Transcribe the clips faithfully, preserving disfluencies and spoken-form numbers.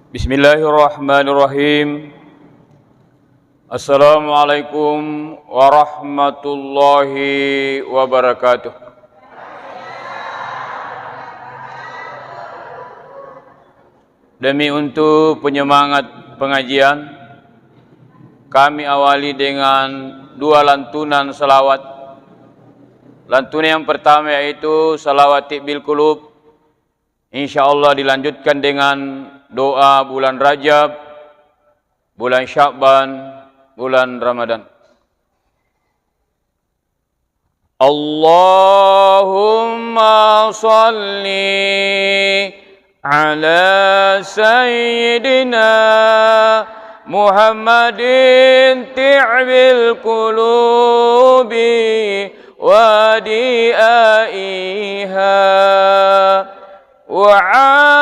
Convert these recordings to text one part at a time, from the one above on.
Bismillahirrahmanirrahim. Assalamualaikum warahmatullahi wabarakatuh. Demi untuk penyemangat pengajian, kami awali dengan dua lantunan salawat. Lantunan yang pertama yaitu salawat tibbil qulub. Insya Allah dilanjutkan dengan doa bulan Rajab, bulan Sya'ban, bulan Ramadan. اللهم صل على سيدنا محمد طب القلوب ودوائها وعافية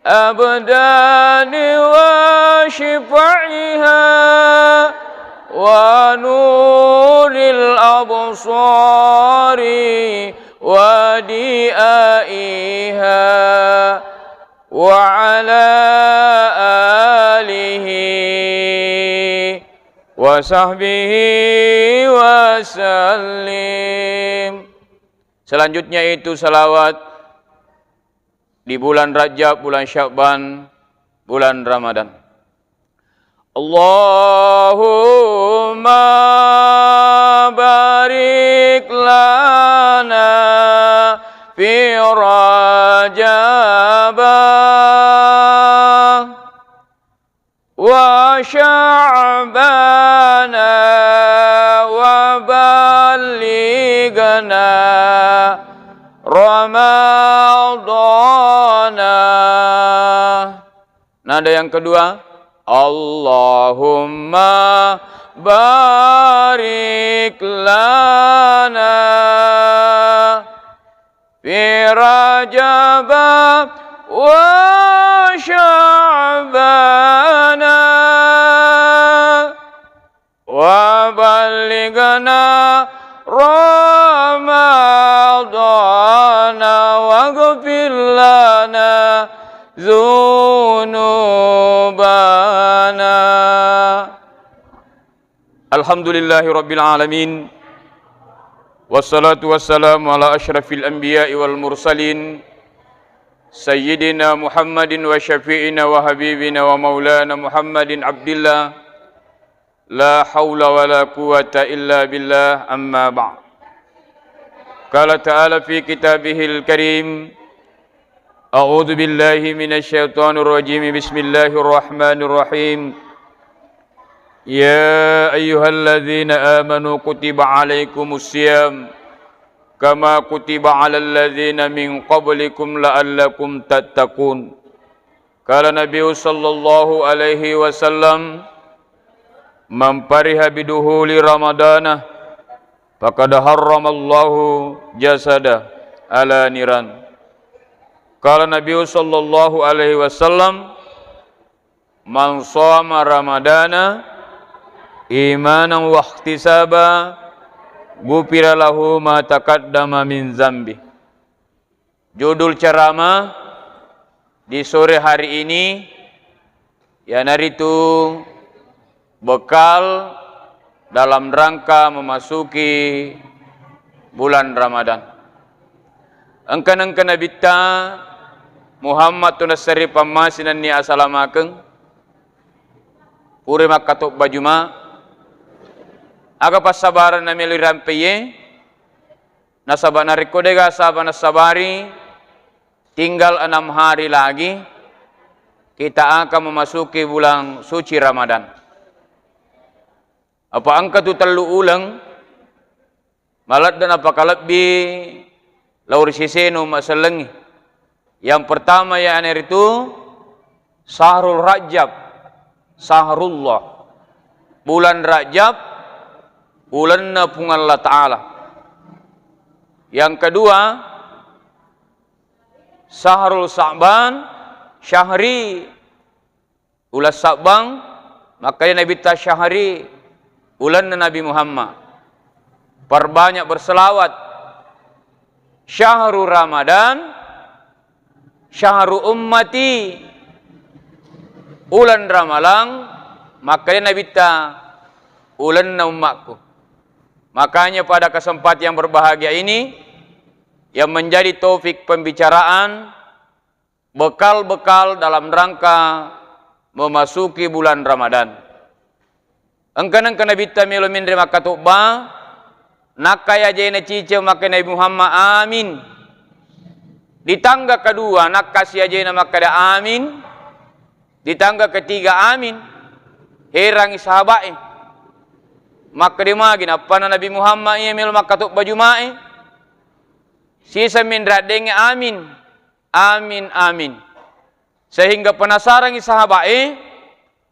الأبدان وشفائها ونور الأبصار وضيائها وعلى آله وصحبه وسلم. Selanjutnya itu salawat di bulan Rajab, bulan Sya'ban, bulan Ramadan. اللهم بارك لنا في رجب وشعبان وبلغنا رمضان. Nada yang kedua, اللهم بارك لنا في رجب وشعبان وبلغنا رمضان واغفر لنا ذنوبنا. الحمد لله رب العالمين، والصلاة والسلام على أشرف الأنبياء والمرسلين، سيدنا محمد وشفيعنا وحبيبنا ومولانا محمد عبد الله، لا حول ولا قوة إلا بالله، أما بعد. قال تعالى في كتابه الكريم، أعوذ بالله من الشيطان الرجيم. بسم الله الرحمن الرحيم. يا أيها الذين آمنوا كتب عليكم الصيام كما كتب على الذين من قبلكم لعلكم تتقون. قال النبي صلى الله عليه وسلم، من فرح بدخول رمضان فقد حرم الله جسده على النيران. قال النبي صلى الله عليه وسلم، من صام رمضان إيمانا واحتسابا غفر له ما تقدم من ذنبه. Judul ceramah di sore hari ini iyanaritu bekal dalam rangka memasuki bulan Ramadan. Engka-, engka Nabitta Muhammad tu nassari pammasi nennia asalamakeng, pura makkatobba Juma, aga passabarenna melo irampeye? Nasaba narekko de'ga saba nassabari, tinggal enam hari lagi kita akan memasuki bulan suci Ramadan. Apa engka tu tellu uleng maladde napakalebbi lao ri sesena umma sellengnge. Yang pertama iyanaritu Syahrul Rajab, Syahrullah. Bulan Rajab, bulanna Puang Allah Ta'ala. Yang kedua, Syahrul Sa'ban, syahri. Uleng Sa'ban, makanya Nabitta syahri, ulenna Nabi Muhammad. Perbanyak berselawat. Syahru Ramadan, syahru ummati, uleng Ramalang, makkeda Nabitta, ulenna ummakku. Makanya pada kesempatan yang berbahagia ini, yang menjadi topik pembicaraan, bekal-bekal dalam rangka memasuki bulan Ramadan. Engka-, engka Nabitta melo menre makkatobba, nakkai ajena ciceng makkeda Nabi Muhammad, "Amin." Di tangga kedua, nakkai si ajena makkeda, "Amin." Di tangga ketiga, "Amin." Herangi sahaba'e. Makkeda, "Magi nappanna Nabi Muhammad iya melo makkatobba Juma'e?" Sisa menre addenge, "Amin. Amin, amin." Sehingga penasarangi sahaba'e,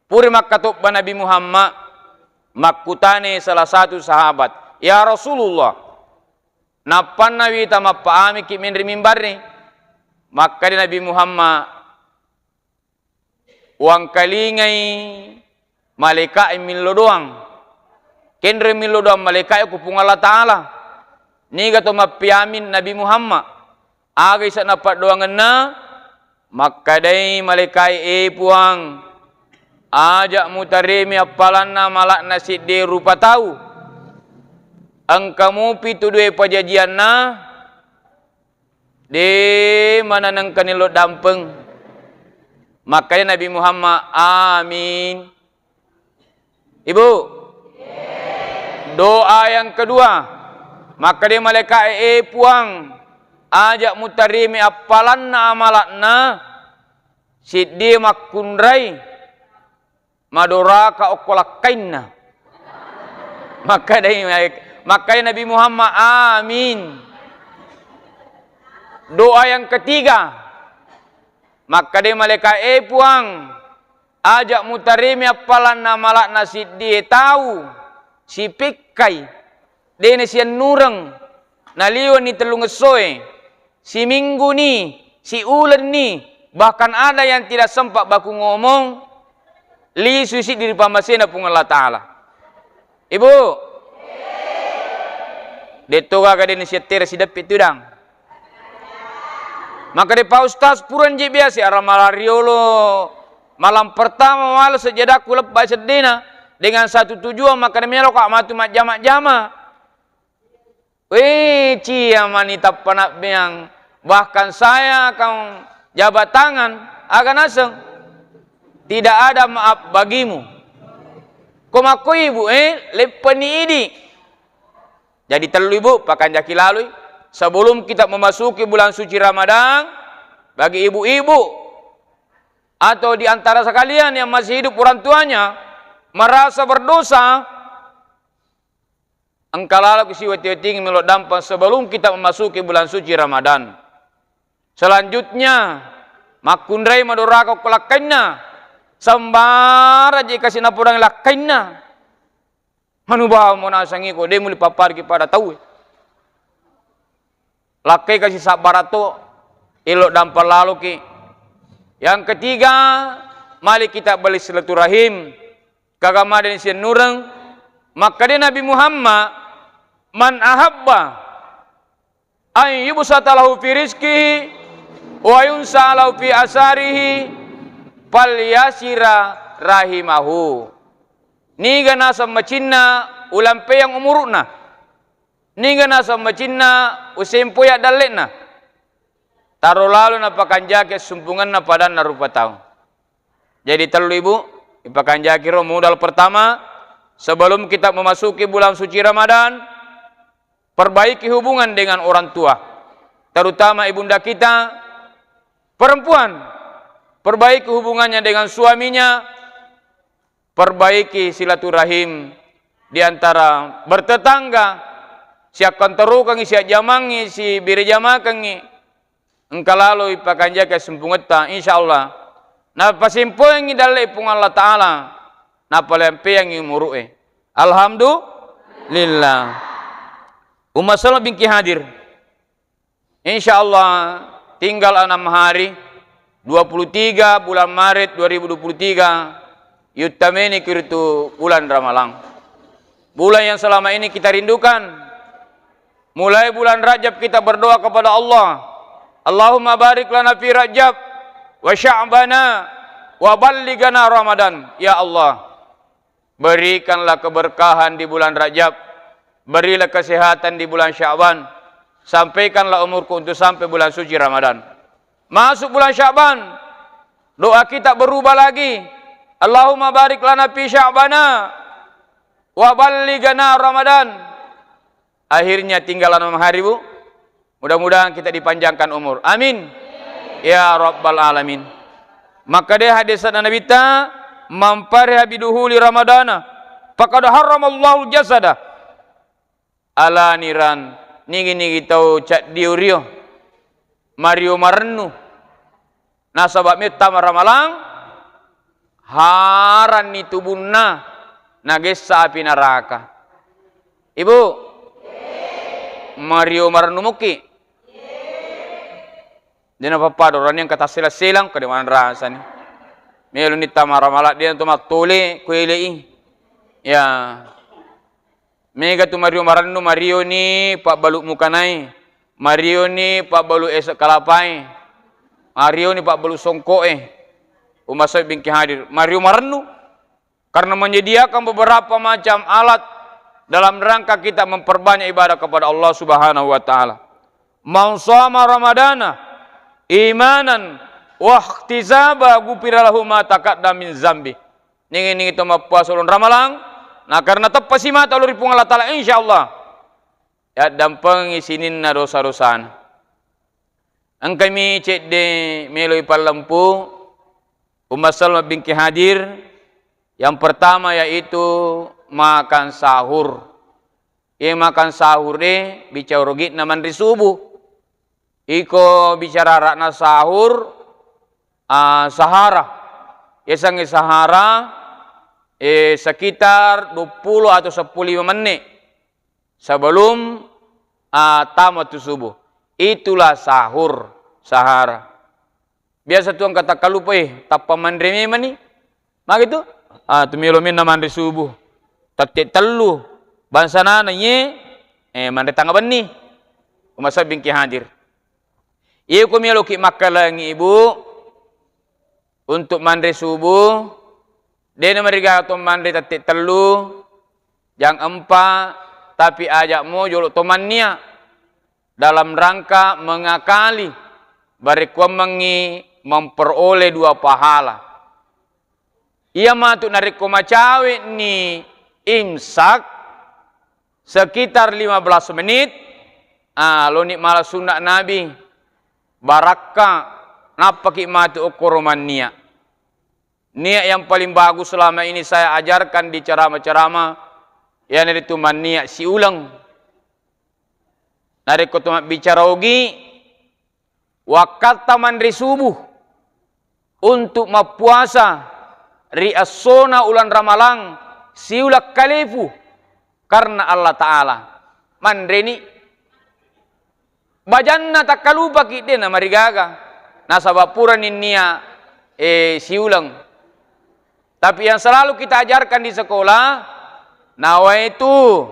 pura makkatobba Nabi Muhammad, makkutana salah satu sahabat, "Ya Rasulullah, nappanna wita mappaamiki menre mimbarre?" Makkeda Nabi Muhammad, "Uwangkalingai malaika'e millo doang. Kenre millo doang malaika'e ku Puang Allah Ta'ala. Niga to mappiamin Nabi Muhammad? Aga ise'na paddoangenna?" Makkedai malaika'e, "E Puang, aja' mutarimi appalanna mala'na siddi rupa tau. Engka mupi tu dua pajajianna, de' mananengka nillo dampeng." Makkeda Nabi Muhammad, "Amin." Ibu, doa yang kedua, makkeda malaika'e, "E Puang, aja' mutarimi appalanna amala'na siddi makkunrai madoraka okko lakkainna." Makkedai malaik-, makkedai Nabi Muhammad, "Amin." Doa yang ketiga, makkedai malaika'e, "E Puang, aja' mutarimi appalanna mala'na siddi tau sipikkai, de' nasiannureng, naliwenni tellungessoe, simingguni, siulenni, bahkan ada yang tidak sempat baku ngomong, lisu siddi ri pammasena Puang Allah Ta'ala." Ibu, de' to gaga de' nasiattera sideppe' tudang. Makkeda, "Pak Ustaz, purana je' biasa ara malang riolo, malam pertama wala sejadakku lebba seddena dengan satu tujuan, makkeda meloka matu majjama-jama." Weh, cia mani tappa nabbeang, bahkan saya akan jabat tangan, aga naseng? Tidak ada maaf bagimu. Ko makko ibu, eh, leppeni idi. Jadi tellu ibu, pakanjaki lalui. Sebelum kita memasuki bulan suci Ramadan, bagi ibu-ibu atau di antara sekalian yang masih hidup orang tuanya merasa berdosa, engka laloki siwetting-wetting melo dampeng sebelum kita memasuki bulan suci Ramadan. Selanjutnya, makkunrai madoraka okko lakkainna, sembarang je kasi napodangi lakkainna. Manubawa mo nasengngi ko, de' muli pappaduki pada tauwe. Lakkai kasi sabbara to, elo dampeng laloki. Yang ketiga, mali kita bali silaturahim. Kaga madani siennureng, makkeda Nabi Muhammad, "Man ahabba an yubsata lahu fi rizqihi wa yunsa lahu fi asarihi falyasila rahimahu." Niga naseng macinna ulampeang umuru'na, niga naseng macinna usempoi addalle'na, taro lalo napakanjaki assumpungenna padanna rupa tau. Jadi tellu ibu, ipakanjaki ro modal pertama, sebelum kita memasuki bulan suci Ramadan, perbaiki hubungan dengan orang tua, terutama ibunda kita perempuan, perbaiki hubungannya dengan suaminya, perbaiki silaturahim di antara bertetangga, siakkontorukengngi, siajjamangngi, sibirejamakengngi, engka lalo ipakanjaki assumpungetta, insyaallah napasimpoangngi dalle Puang Allah Ta'ala, napalempeangngi umuru'e. Alhamdulillah. Umma salama bingki hadir. Insyaallah tinggal enam hari, dua puluh tiga bulan Maret dua ribu dua puluh tiga, yuttameni kiritu bulan Ramalang. Bulan yang selama ini kita rindukan. Mulai bulan Rajab kita berdoa kepada Allah. Allahumma barik lana fi Rajab wa Sya'bana wa ballighana Ramadan. Ya Allah, berikanlah keberkahan di bulan Rajab, berilah kesehatan di bulan Sya'ban, sampaikanlah umurku untuk sampai bulan suci Ramadan. Masuk bulan Sya'ban, doa kita berubah lagi. Allahumma barik lana fi Sya'bana wa ballighana Ramadan. Akhirnya tinggal enam hari, Bu. Mudah-mudahan kita dipanjangkan umur. Amin. Ya Rabbal Alamin. Maka de hadis Nabitta, "Man fariha biduhuli Ramadana, faqad harramallahu jasada." Alaniran, nigi-nigi tau caddiu rio, mario marennu. Nasaba mettama Ramalang, haranni tubunna, nagessa api naraka. Ibu, mario marennu muki. Dena pappada orani engka tassela-selang, kade manrasani. Melo ni tama Ramalang, dena to mattole, kuelei. Ya. Mega tu mario marennu, marioni pabbalu mukanai, marioni pabbalu ese kalapai, marioni pabbalu songkoe. Umma Sawi bingki hadir, mario marennu karena menyediakan beberapa macam alat dalam rangka kita memperbanyak ibadah kepada Allah Subhanahu wa Ta'ala. "Man shoma Ramadana imanan wahtisaba, ghufira lahu ma taqaddama min zambi." Ningi-ningi to mappuasa uleng Ramalang, na karena teppa simata lao ri Puang Allah Ta'ala, insyaallah yaddampengi sininna dosa-dosana. Engkami cedde melo ipallempu, Umma Salma bingki hadir. Yang pertama yaitu makan sahur. Iye makan sahur de bicara ogi'na manre subuh. Iko bicara ara'na sahur, ah, sahara. Yasengnge sahara, eh, sekitar dua puluh atau sepuluh lima menit sebelum, ah, tama tu subuh. Itulah sahur, sahara. Biasa tu engka takkalupai, tappa manre memani. Magi tu? Ah, tu melo menna manre subuh. Tette tellu. Bangsa nana ye, eh, manre tanga benni. Umma Sawi bingki hadir. Iye ko meloki makkalengi, Ibu, untuk manre subuh, dena marigaga to manre tette tellu, jang empat, tapi ajak mo jolo to mannia dalam rangka mengakali barekkuammengngi memperoleh dua pahala. Iya matu narekko macawe'ni imsak sekitar lima belas menit, ah, loni mala sunna Nabi, barakka, nappaki matu okkoro mannia. Niat yang paling bagus selama ini saya ajarkan di ceramah-ceramah, iyanaritu manniat siuleng. Narekko to mabbicara ogi, wakkatta manre subuh untuk mappuasa ri essona uleng Ramalang siuleng kalefu karena Allah Ta'ala. Manreni bajanna takkalupaki, de namarigaga. Nasaba purani nia, eh, siuleng. Tapi yang selalu kita ajarkan di sekolah, nawaitu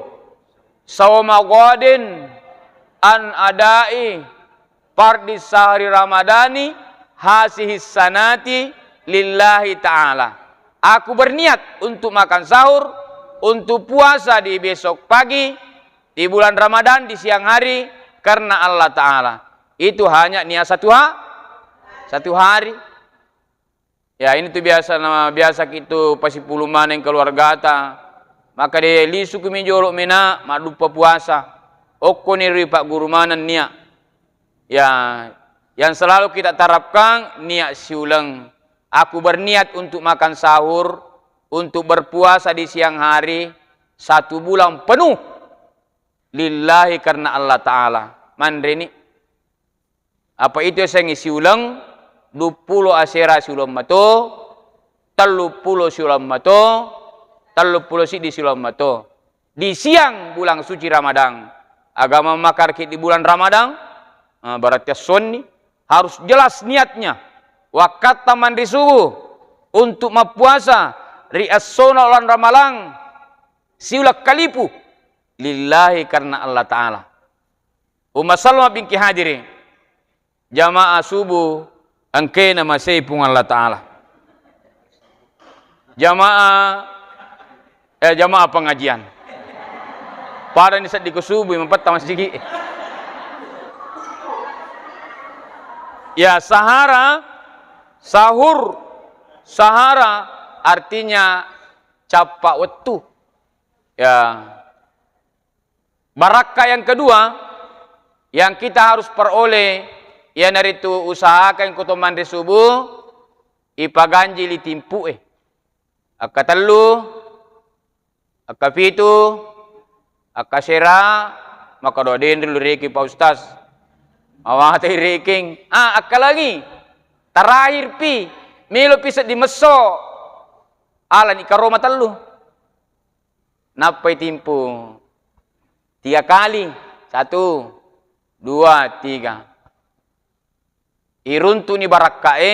sauma ghadin an adai fardis sahri ramadani hasihis sanati lillahi ta'ala. Aku berniat untuk makan sahur, untuk puasa di besok pagi, di bulan Ramadan, di siang hari, karena Allah Ta'ala. Itu hanya niat satu ha-, satu hari. Ya, ini tu biasa nama, biasa kitu pasipulung maneng keluargata. Maka de lisuku mi jolo mena madduppa puasa. Okkoni ri Pak Guru maneng niat. Ya, yang selalu kita terapkan niat siuleng. Aku berniat untuk makan sahur, untuk berpuasa di siang hari satu bulan penuh lillahi, karena Allah Ta'ala. Manreni. Apa itu yasengnge siuleng, duppulo asera siuleng mato, telluppulo siuleng mato, telluppulo siddi siuleng mato. Di siang bulan suci Ramadan. Agama makarki di bulan Ramadan, eh, berarti essonni, harus jelas niatnya. Wakkatta manre subuh untuk mappuasa ri essona uleng Ramalang siuleng kalipu lillahi, karena Allah Ta'ala. Umma Salma bingki hadiri. Jamaah subuh engkae namasei Puang Allah Ta'ala. Jamaah, eh, jamaah pengajian. Pada ni seddi ko subuh, mapetta masigi. Ya, sahara, sahur, sahara artinya cappa wettu. Ya. Barakka yang kedua yang kita harus peroleh, iyanaritu usahakan ko to manre subuh, ipaganjili timpu'e. Akkatellu, akkapitu, akkasera, makkado, "Denre lu rekeng, Pak Ustaz. Mawatei rekeng." Ah, akkalangi. Terakhir pi, melo pi seddi messo. Alani karo matellu. Nappai timpu tiga kali, satu, dua, tiga. Iruntu'ni barakkae,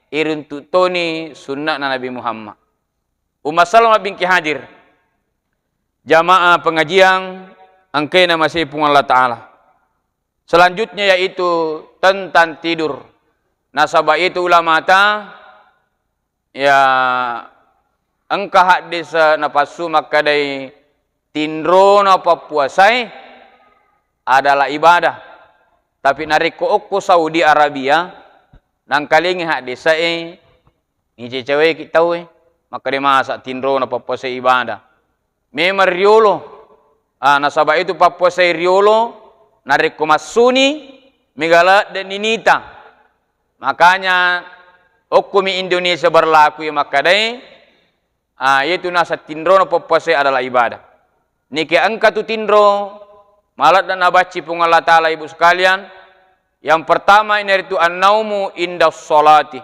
iruntu' toni sunna'na Nabi Muhammad. Umma Salma bingki hadir. Jamaah pengajian engkae namasei Puang Allah Ta'ala. Selanjutnya yaitu tentang tidur. Nasaba itu ulamata, ya, engka haddese napassu makkadai tinrona pappuasae adalah ibadah. Tapi narekko okko Saudi Arabia, nangkalingi haddese'e, niceceweki tauwe, makkeda masa tinrona pappuasae ibadah. Memang riolo. Ah, nasaba itu pappuasae riolo, narekko massuni, mega ladde ninita. Makanya, okkomi Indonesia berlaku iya makkadai, ah, iyatu naseng tinrona pappuasae adalah ibadah. Niki engka tu tinro, maladde nabacci Puang Allah Ta'ala, Ibu sekalian. Yang pertama, inaritu annaumu inda sholati.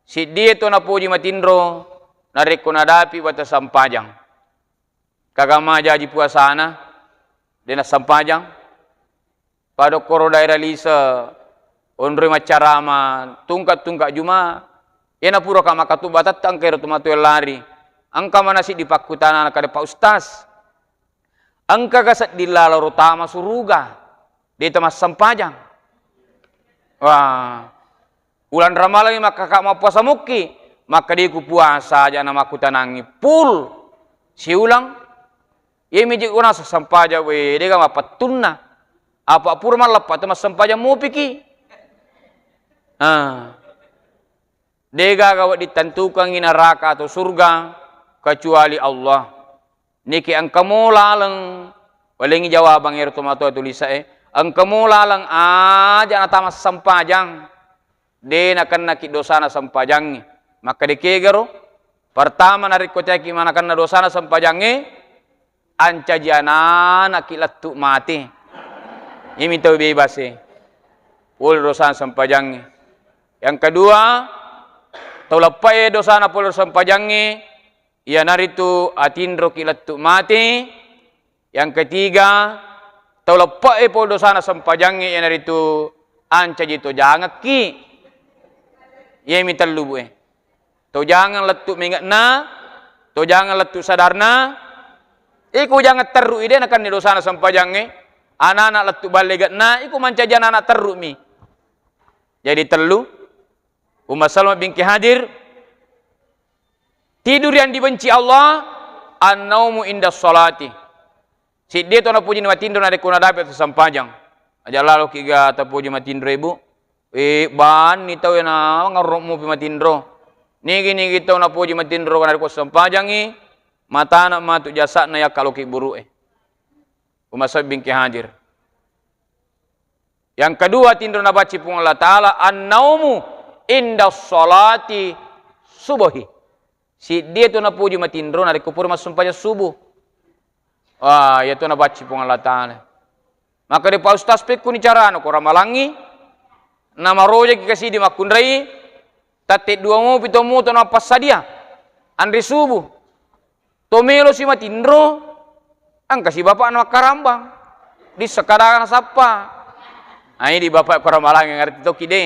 Siddie to napoji matinro, narekko nadapi wettu sempajang. Kaga majaji puasana, de nassempajang. Pada koro daerah lise, onroi maccarama, tungka-tungka juma, iyana pura ka makkatubba tette engka ero tomatoa lari. Engka mana siddi pakkutana, kada, "Pak Ustaz, engkaga sedding lalaro tama suruga, de tamassempajang?" Wah, Ulang Ramalangi makkaka mappuasa mukki, makkeda ku puasa aja na makkutanangi full siulang. Iya miji kuna sessempajang we, dega mapettunna. Apa pura malleppa to massempajang mupiki. Ah. Degaga wedding tentukangi neraka atau surga kecuali Allah. Niki engkamo laleng, welengi jawabang ero tomatoa tulisae, engkamo laleng aja natama sempajang, de nakennaki dosana sempajangnge. Makkeda kegaro, pertama narekko teaki manakenna dosana sempajangnge, ancaji ananaki lettu mate. Imi tau bebase. Pole dosana sempajangnge. Yang kedua, tau leppae dosana pole sempajangnge, iyanaritu atinroki lettu mate. Yang ketiga, tau leppe'e pole dosana sempajangnge, iyanaritu ancaji tojangekki. Iyami tellu bue. Tojangeng lettu menge'na, tojangeng lettu sadarna. Iko jangeng terru'i de nakenni dosana sempajangnge. Anana lettu ballege'na, iko mancaji anana terru'mi. Jadi tellu, Umma Salma bingki hadir, tidur yang dibenci Allah, annaumu inda sholati. Siddi to napojini matinro narekko nadapi to sempajang. Aja laloki ga tapoji matinro, Ibu. Eh, banni tau na ngarro mupi matinro. Nigi-nigi tau napoji matinro narekko sempajangi, matana matu jasa'na yakkaloki buru'e. Umma Salma bingki hadir. Yang kedua, tinro nabacci Puang Allah Ta'ala, annaumu inda sholati subuhi. Siddi tu napoji matinro narekko pura massumpajang subuh. Wah, iya tu nabacci Puang Allah Ta'ala. Maka de Pak Ustaz, pekkuni carana ko ramalangi, namarojaki kasidi makkunrai, tatte dua mopi to muto nappassadia anre subuh. To melo si matinro, engka si bapakna makkarambang. Di sekadang sappa. Ai di bapak ko ramalangi ngerti toki de.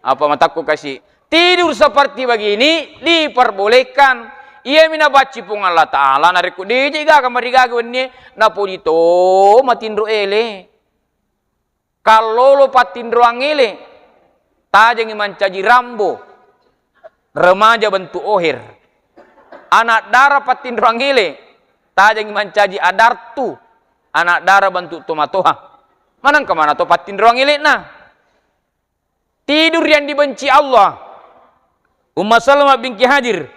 Apa matakku kasi. Tidur seperti begini diperbolehkan. Iya mina bacci Puang Allah Ta'ala narekko deje gaga marigaga wennie napoji to matinro ele. Kallolo pattinroang ele, tajengngi mancaji Rambo, remaja bentuk oher. Anak dara pattinroang ele, tajengngi mancaji Adartu, anak dara bentuk tomatoha. Manengka mana to pattinroang ele'na. Tidur yang dibenci Allah. Umma Salamah binti Hadir,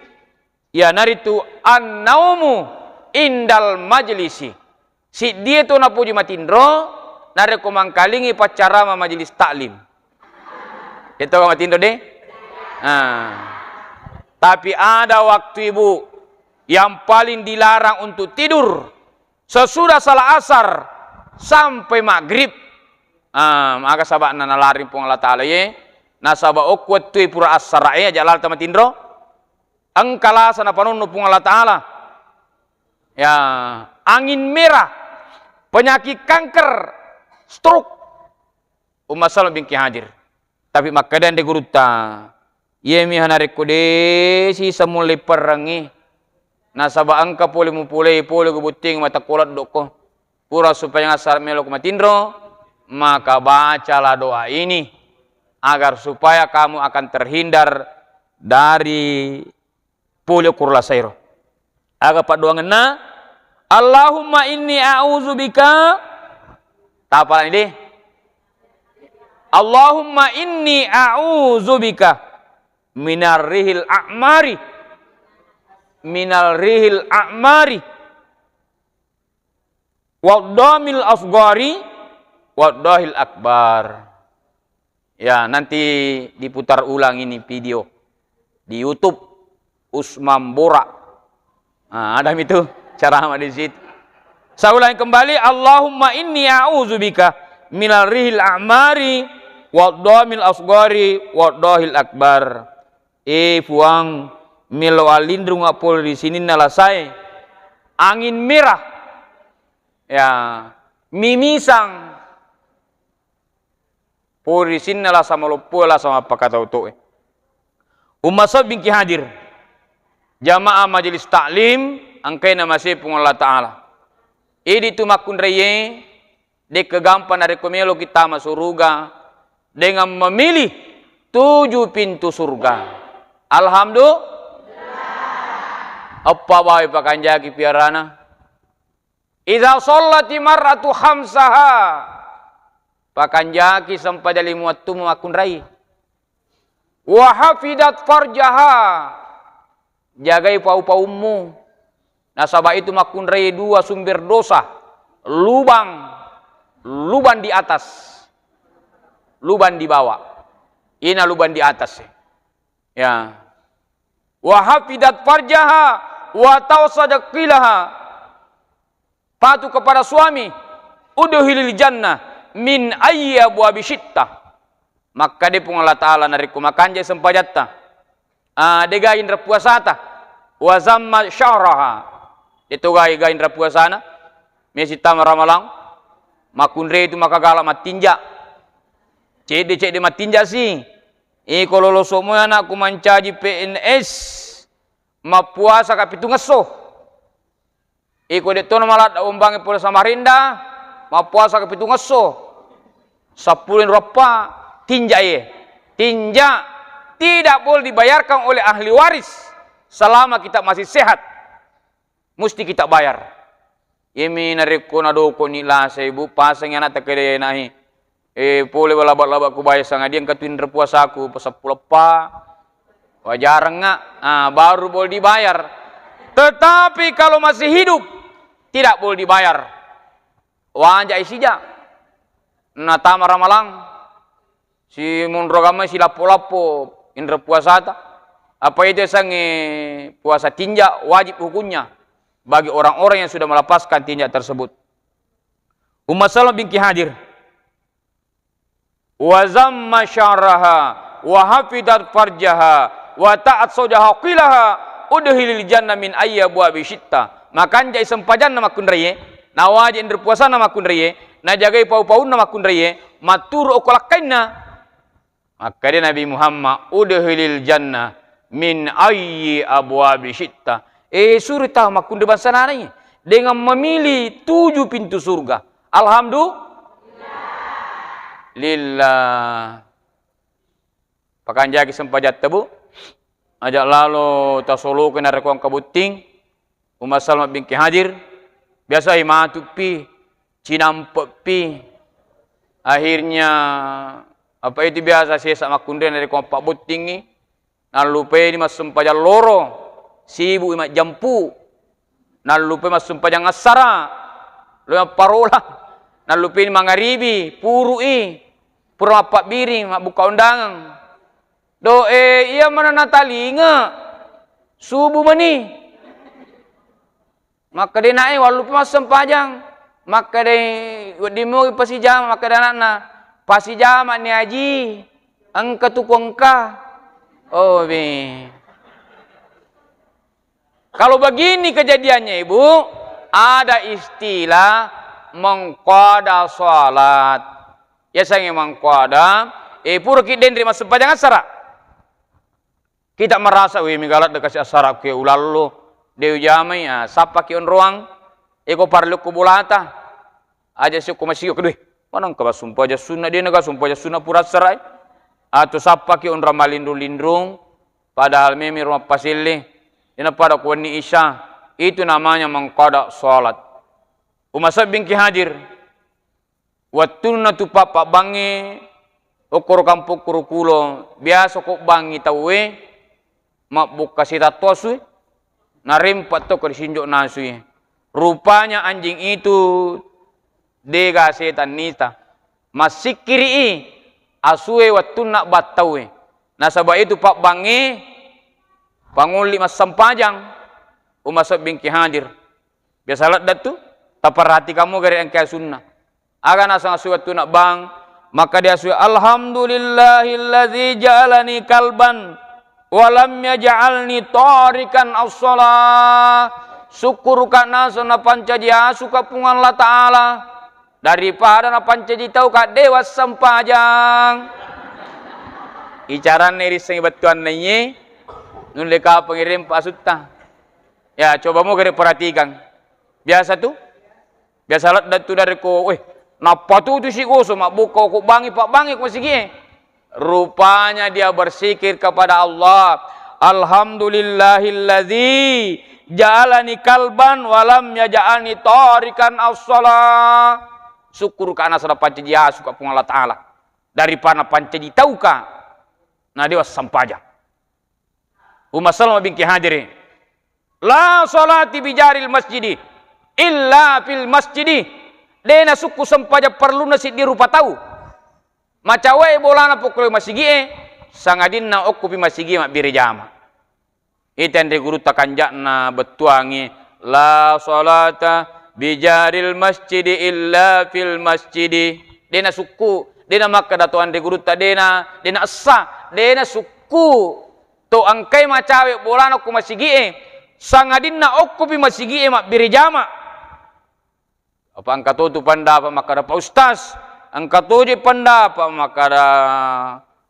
iyanaritu annaumu indal majlisi. Siddie to napoji matinro, narekko mangkalingi paccarama majelis taklim. Itu matinro deh. Ah. Tapi ada waktu, Ibu, yang paling dilarang untuk tidur sesudah salat asar sampai maghrib. Ah, maka saba'na nalaring Puang Allah Ta'ala ye, nasaba okko wettue pura assara'e aja lalta matinro. Engka lasa napanonno Puang Allah Ta'ala. Ya, angin merah, penyakit kanker, stroke. Umma Salamah binti Hadir. Tapi makkeda anre gurutta, iyemi ha narekko de' siseng mulle perrengngi, nasaba engka pole mupolei pole ko botting matakko laddo'ko. Pura supaya ngassara meloko matinro, maka bacalah doa ini agar supaya kamu akan terhindar dari polio kurlasairo. Aga paddoangenna? Allahumma inni a'udzubika. Tapalani deh. Allahumma inni a'udzubika minar rihil a'mari. Minal rihil a'mari. Waddamil asgari, waddahil akbar. Ya, nanti diputar ulang ini video di YouTube Usman Bora. Nah, ada itu ceramah di situ. Saya ulangi kembali, Allahumma inni a'udzubika minal rihil a'mari waddamil asgari waddahil akbar. Eh, Puang, melo allinrung pole ri sininna lasae. Angin merah. Ya, mimisang. Pole ri sininna lasa maloppo, lasa mappakatau-tau e. Umma Salamah binti Hadir. Jamaah majelis taklim, engkaina masepung Allah Ta'ala. Idi tu makkunraie, dekke gampang narekko meloki tama suruga dengan memilih tujuh pintu surga. Alhamdulillah. Eppa bawe pakanjaki piarana. Idza shallati mar'atu khamsaha. Pakanjaki sempajang lima wettu makkunrai. Wa hafidat farjaha. Jagai pau-paummu. Nasaba itu makkunrai dua sumber dosa. Lubang, lubang di atas, lubang di bawah. Ina lubang di atas. Ya. Wa hafidat farjaha wa tausadqilaha. Patuh kepada suami, udkhilil jannah min ayyi abwabi syi'ta. Makkeda Puang Allah Ta'ala narekko makanjai sempajatta, ah, degaga inre puasata, wa zamma syahraha. Deto gaga inre puasana, mesi tama Ramalang, makkunrai tu makagala mattinja. Cedde-cedde mattinja si. Iko loloso moi anakku mancaji P N S, mappuasa ka pitungesso. Iko de' tona maladda ombangnge pole Samarinda, mappuasa ke pitungesso, seppulo inro eppa, tinja ye. Tinja tidak boleh dibayarkan oleh ahli waris selama kita masih sehat. Musti kita bayar. Iyemi narekko nadoko ni lasa, Ibu, pasangi anak takede nahi. Eh, pole laba-laba ku bayar sangadinna engka tu inre puasaku, pa seppulo eppa, wajarengnga, ah, baru boleh dibayar. Tetapi kalau masih hidup, tidak boleh dibayar. Waja isija. Natama Ramalang, si monro gamai silappo-lappo inre puasata. Apa itu sange puasa tinja, wajib hukumnya bagi orang-orang yang sudah melepaskan tinja tersebut. Umma Salamah binti Hadir. Wa zamma syahraha, wa hafidat farjaha, wa ta'at saujaha qilaha, udkhilil jannah min ayyi abwabi syi'ta. Makanjai sempajanna makkunraie, nawaji inre puasanna makkunraie, najagai pau-paunna makkunraie, matturu okko lakkainna. Makkeda Nabi Muhammad, "Udkhilil jannah min ayyi abwabi syi'ta." Eh, suri tau makkunrai bangsa nanai dengan memilih tujuh pintu surga. Alhamdulillah. lillah. Pakanjaki sempajatta, Bu. Aja lalo tasoloki narekko engka botting. Umma Salma bingki hadir. Biasa imatupi, cinampepi. Akhirnya, apa itu biasa sesa makkunrai narekko pabbottingi. Nallupai massempajang loro, sibuk i majjampu. Nallupai massempajang assara, lo mapparola. Nallupai mangaribi, purui, pura mappabbiring, mabbukka undangan. Doe, iya mana natalinga, subuh mani. Makkeda nae, wallupa massempajang. Makkeda wedding mugi pasijama, makkeda anakna, "Pasijama ni Aji, engka tu ko engka." Oh, be. Kalau begini kejadiannya, Ibu, ada istilah mengqada salat. Yasengnge mengqada, eh, pura ki denre massempajang assara. Kita merasa, "Wih, mega ladde kasi assara ke ulallo, de ujamai, ah, sappaki onroang, eko parellu ko bolata." Aja siokko masigi, kedue, maneng ka sumpajang sunna, de naga sumpajang sunna pura assarai. Atau sappaki onroang malinrung-linrung, padahal memi rumah pasille, de napada ko wenni isya, itu namanya mengqada salat. Umma Salma bingki hadir. Wettunna tu pappabbangnge, okkoro kampokku ro kulo, biasa ko bangngi tauwe, mabbukka setan to asue, narempa to ko disinjo nasui. Rupanya anjing itu dega setan nita. Massikkiri i asue wettunna battauwe. Nasaba itu pabbangngé pangolli massempajang, Umma Salma bingki hadir. Biasa ladde tu, taperhatikan mo gare engka asunna. Aga naseng asu wettunna bang, makkeda asu, "Alhamdulillahilladzi ja'alani kalban wa lam yaj'alni tarikan as-shalah." Sukkuruka naseng napancaji asuka Puang Allah Ta'ala daripada napancaji tauka de wassempajang. Icaranna irissengngi bettuanna iye, nulle kapang irempa asutta. Ya, coba mo gare perhatikan. Biasa tu, biasa ladde tu dari ko, weh, nappa tu tu si goso mabbukka ko bangi, pabbangi ko masigi e. Rupanya dia bersikir kepada Allah, "Alhamdulillahilladzi ja'alani kalban wa lam yaj'alni tarikan as-shalah." Sukkuruka naseng napancaji asuka Puang Allah Ta'ala daripada napancaji tauka na de wassempajang. Umma Salma bingki hadiri. La salati bijaril masjidi illa fil masjidi. De nasukku sempajang parellunna siddi rupa tau. Macawae bolana pokko masigi e, sangadinna okkopi masigi e mabbere jama. Ita anre gurutta kanja'na bettuangnge, "La salata bijaril masjidi illa fil masjidi." De nasukku, de namakkeda to anre gurutta, de na, de naessa, de nasukku. To engkai macawe bolana okko masigi'e, sangadinna okkopi masigi'e mabbere jama. Apa engka to tu pendapat makkeda, "Pak Ustaz, engka to je pendapat makkeda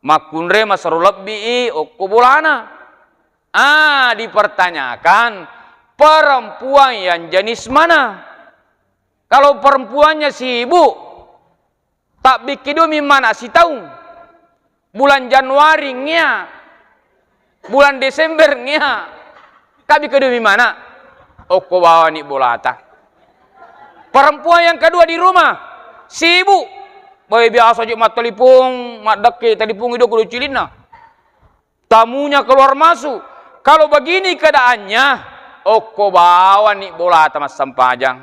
makkunrai masero lebbi i okko bolana." Ah, dipertanyakan perempuan yang jenis mana? Kalau perempuannya sibuk, tabbikki dua mi mana sitaung. Bulan Januari ngia, bulan Desember ngia, tabbikki dua mi mana. Okko bawani bolata. Perempuan yang kedua di rumah, sibuk. Bae biasa je mattelepon, maddekke telepon ido kudu cilinna. Tamunya keluar masuk. Kalau begini keadaannya, okko bawani bolata massempajang.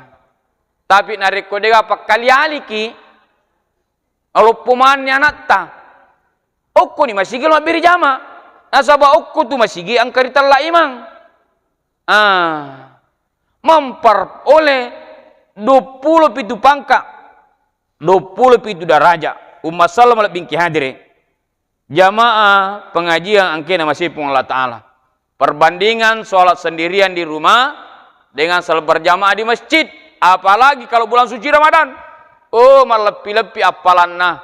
Tapi narekko dega pakkali-aliki, naloppo manni anatta, okkoni masigi lo mabbere jama. Nasaba okko tu masigi engka ritella imang. Ah, memperoleh duappulo pitu pangka, duappulo pitu daraja. Umma Salma lebbingki hadire. Jamaah pengajian engkena masipung Allah Ta'ala. Perbandingan sholat sendirian di rumah dengan sholat berjamaah di masjid. Apalagi kalau bulan suci Ramadan. Oh, malleppi-leppi appalanna.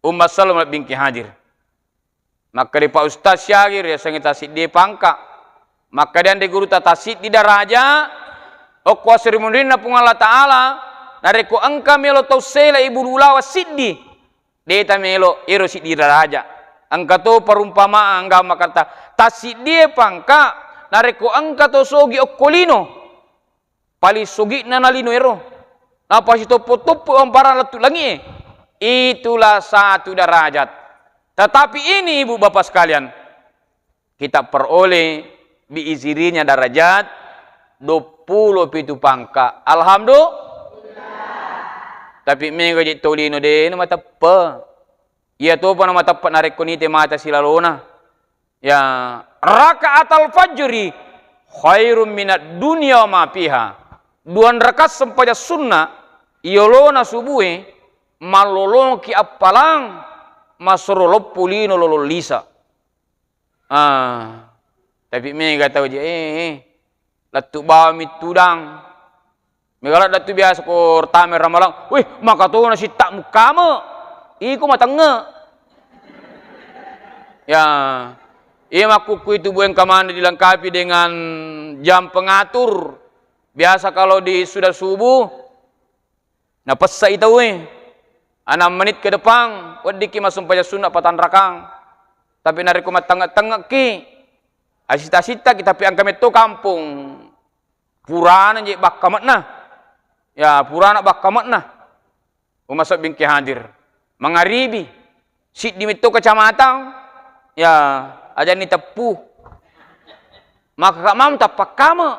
Umma Salma bingki hadir. Makkeda Pak Ustaz Syagir, yasengnge tasiddi pangka. Makkeda anre guru ta tasiddi daraja. Okko asri munrinna Puang Allah Ta'ala. Narekko engka melo tau sela ibu lulawa siddi. De' tamelo, ero siddi daraja. Engka to perumpamaan, engka makkata, tassiddie pangka, narekko engka to sogi okko lino, paling sogi'na na lino ero, napasitoppo-toppo amparang lettu langi'e, itulah satu darajat. Tetapi ini, ibu bapak sekalian, kita peroleh biizirinya darajat duappulo pitu pangka. Alhamdulillah. Tapi mega je tolino de' na mateppe. Iya topa na mateppe narekko nite mata silalona. Ya, rakaatal fajri khairum minad dunya wa ma fiha. Dua rakaat sempajang sunna iyolona subue mallolongki appalang masero loppo lino lolong lisa. Ah, tapi mega tau je, eh, eh, lettu bawang mittudang. Mega ladda tu biasa ko tama ramalang, wih, maka tona sitta mukkame. Iko matenge. Ya, iya makkukku itu bueng kamane dilengkapi dengan jam pengatur. Biasa kalau di sudah subuh, napessai tauwe. Enam menit ke depan, weddikki massumpajang sunna patanrakang. Tapi narekko mattengnge-tengngekki, asitta-sittaki, tapi engka metto kampong. Purana je bakkame'na. Ya, purana bakkame'na. Umma sebbingki hadir. Mangaribi. Siddi metto kecamatan. Ya, ajanni teppu. Maka kak mam tappakkame.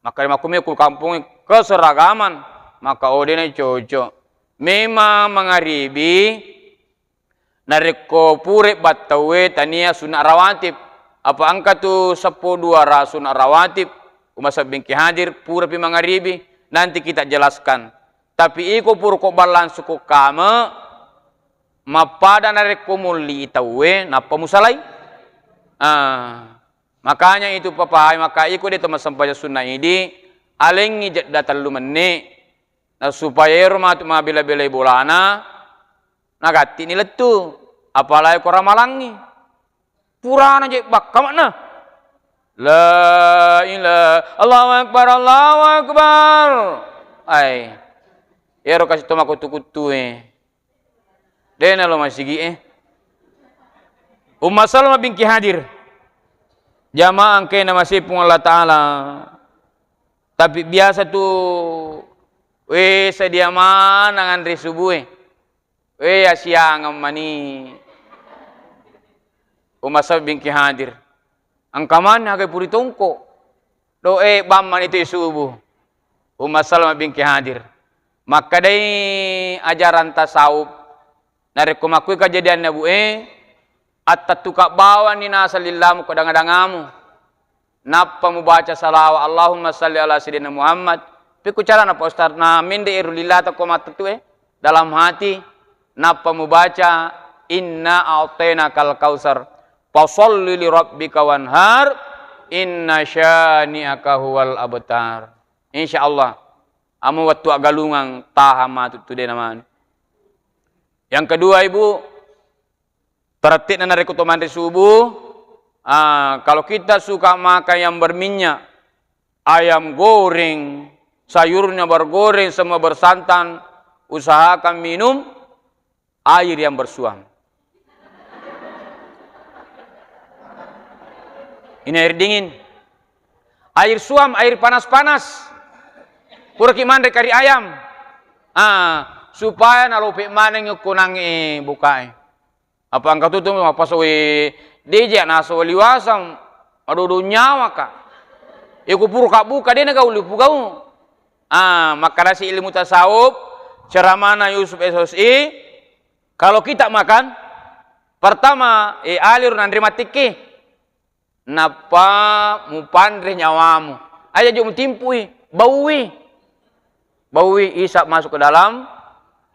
Maka makkume ku kampongnge keseragaman. Maka odena cocok. Memang mangaribi narekko pura battauwe tania sunna rawatib. Apa engka tu seppulo dua ra-, sunna rawatib, umma sebbingki hadir, purapi mangaribi, nanti kita jelaskan. Tapi iko pura ko ballang suku kame, mappada narekko mulli tauwe, nappa musalai. Ah, makanya itu papae, maka iko de to massempajang sunna idi, alengngi jedda tellu menni, na supaya ero matu mabela-belai bolana, nagattini lettu, apalagi ko ramalangngi. Purana je bakka makna. La ilaha, Allahu Akbar, Allahu Akbar. Ai. Ero kasi to makuttu-kuttue. Dena lo masigi e. Umma Salma bingki hadir. Jamaah engkae namasei Puang Allah Ta'ala. Tapi biasa tu, we, sedia maneng anre subue. We, asiangeng mani. Umma Salma bingki hadir. Engka mani aga puri tongko. Doe bamma ni tu subuh. Umma Salma bingki hadir. Makkedai ajaran tasawuf. Narekko makkui kejadianna bu e, attettuka bawani naseng lillamu ko danga-dangamu. Nappa mubaca salawat, Allahumma salli ala sayyidina Muhammad. Pikku carana Pak Ustaz, na mende eru lillata ko mattettu e. Dalam hati, nappa mubaca, "Inna a'tainakal kautsar, fasalli li rabbika wanhar, inna syani'aka huwal abtar." Insya Allah, amo wettu aggalungang taha matu tu de namanu. Yang kedua, Ibu, peratti'na narekko to manre subuh, ah, kalau kita suka makan yang berminyak, ayam goreng, sayurnya bergoreng, semua bersantan, usahakan minum air yang bersuam. Ini air dingin. Air suam, air panas-panas. Puraki manre kari ayam. Ah, supaya nalope maneng kunangnge bukae. Apa engka tutu mappasoe deje naso liwasang, madodo nyawa ka. Iko pura ka buka, de na gau lipu gau. Ah, makkanasi ilmu tasawuf, ceramana Yusuf S O S I, kalau kita makan, pertama, eh, aliru nanre matikki. Nappa mupanre nyawamu. Aja jo mutimpui, baui. Baui, isap masuk ke dalam,